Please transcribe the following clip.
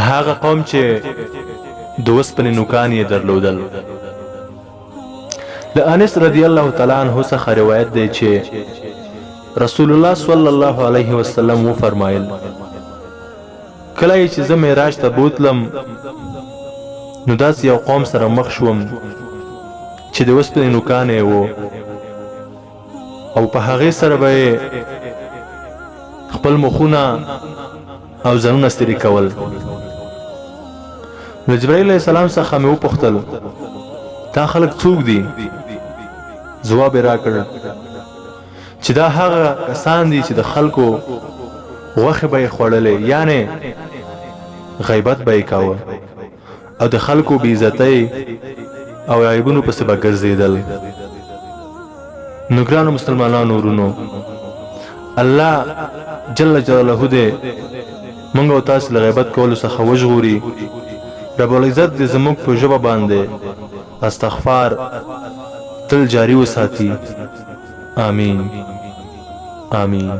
هغه قوم چې د وسپنې نوکان یې درلودل. له انس رضی الله تعالی عنه څخه روایت دی چې رسول الله صلی الله علیه وسلم وفرمایل، کله یې چې زه معراج ته بوتلم نو داسې یو قوم سره مخ شوم چې د وسپنې نوکان یې وو او په هغې سره به یې خپل مخونه او ځانونه ستري کول. نو جبرائیل علیه السلام څخه مې وپوښتل، دا خلک څوک دي؟ ځواب یې راکړ چې دا هغه کسان دي چې د خلکو غوښې به یې خوړلې، یعنې غیبت به یې کاوه او د خلکو بې عزتۍ او عیبونو پسې به ګرځېدل. نو ګرانو مسلمانانو ورونو، الله جل جلاله دې مونږ او تاسو له غیبت کولو څخه وژغوري. رب العزت دې زموږ په ژبه باندې استغفار تل جاری وساتي. آمین آمین.